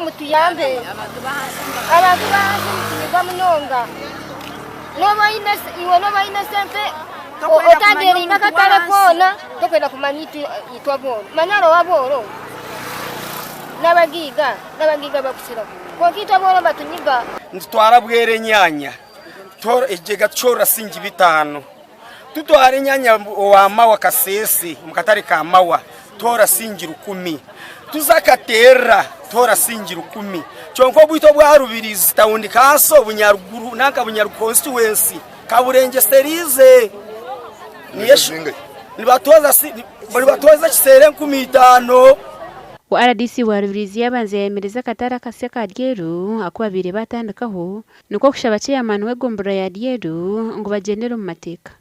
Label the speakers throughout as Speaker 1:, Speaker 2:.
Speaker 1: Mutuyambe. Abantu b'ahansi nitunyigwa munonga. N'oba oine iwe n'oba oine esente otandeeringa akatare koona tokwenda kumanya itwe abooro. Manya hariho abooro n'abagaiga, n'abagaiga bakukiraho. Kwonka itwe abooro nibatunyiga.
Speaker 2: Nitutwara bwera enyaanya, ekigyega tukyorora siringi bitaano. Tutwara enyanya owa Mawa Kasese omu katare ka Mawa toora siringi rukumi, tuza Katerra toora siringi rukumi. Kyonka obwito obwa Rubirizi tawuni kanso Bunyaruguru nanka Bunyarugu constituency kaburengyeseriize. Nibatooza ekiseera 5000.
Speaker 3: Ku rdc wa Rubirizi yaabanza yaayemereza akatare akasya aka Ryeru aku babaire baatandikaho, Nikwo kushaba ceyamaani w'egomborora ya Ryeru ngu bagyendere omu mateeka.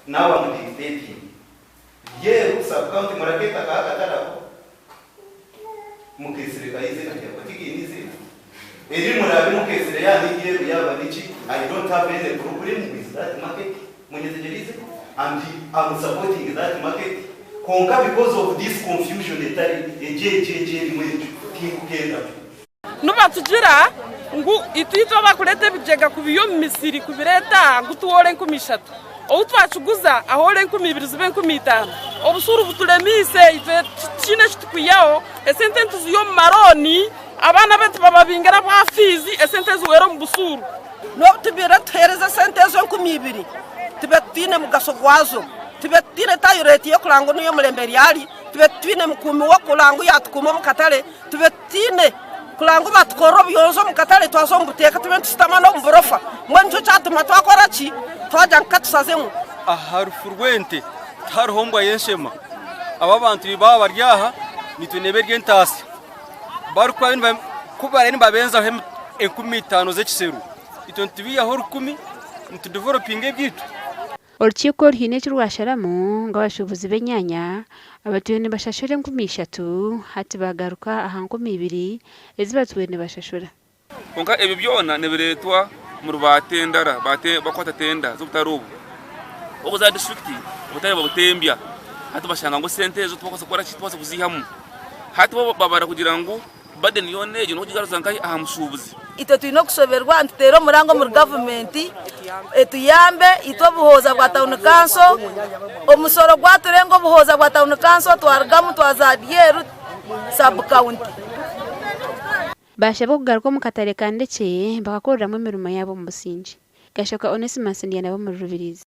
Speaker 4: Now am dictating. Ryeru sub county murakeeta akaha akatare ako? Mukeesire kahi eiziina ryako tigaine eiziina? Eri muraabe mukeesire yaaba ni Ryeru yaaba niki I don't have any problem with that market munyetegyereize and am supporting that market kwonka because of this confusion etari egi egi egi erimu egyo tinkukendamu.
Speaker 5: Nibatugira ngu itwe itwe abarikureeta ebigyega kubiiha omu misiri kubireeta aha ngu tuhoore 3000, ou twakiguza ahoore 2000 zibe 5000. Obusuuru buturemiise itwe tihaine eki turikwihaho, esente nituziiha omu marooni, abaana baitu bababingira ahabwa fiizi esente zihwera omu busuuru.
Speaker 6: N'obu tubaire nituheereza esente ezo 2000, tube tutaine mugasho gwazo, tube tutaine tayireeti y'okuranga ngu n'ey'omurembe ryari, tube tutaine mukuumi w'okuranga ngu yaatukuuma omu katare, tube Tutaine kurora ngu batukorera obuyonjo omu katare twaza omu buteeka tube nitushutama n'omu burofa. Mbwenu nikyo kyatuma twakora ki? Twagira ngu katushazemu.
Speaker 7: Aha rufu rw'ente tihariho mbwa y'enshema. Aba abantu baaba bari aha, naitwe neeba eri entaasya. Barikuba ku barabe nibabenzaho 5000 z'ekiseru, itwe nitubiihaho 1,000 nitudevelopinga ebyaitu.
Speaker 3: Orukiiko rwine eki rwasharamu ngu abashuubuzi b'enyaanya abatwire nibashashura 3000 hati baagaruka aha 2000 ezi batwire nibashashura.
Speaker 8: Kwonka ebyo byona nibireetwa omuri ba tendara, bakukwata tenda z'obutare obu. Obu za disiturikiti obutare babutembya hati bashanga ngu esente ezo tibakubaasa kukora ki, tibakubaasa kuziihamu. Hati bo babara kugira ngu Burden yoona egyo n'okugigaruza nkahi? Aha mushuubuzi.
Speaker 9: Itwe twine okushoberwa nituteera omuranga omuri gavumenti etuyambe itwe obuhooza bwa tawuni kanso omusoro gwaturenga obuhooza bwa tawuni kanso twarugamu twaza Ryeru sabu kawunti.
Speaker 3: Baashabwa okugaruka omu katare ka Ndekye bakakoreramu emirimo yaabo omu busingye. Gashoka Onesimus Ndyanabo omuri Rubirizi.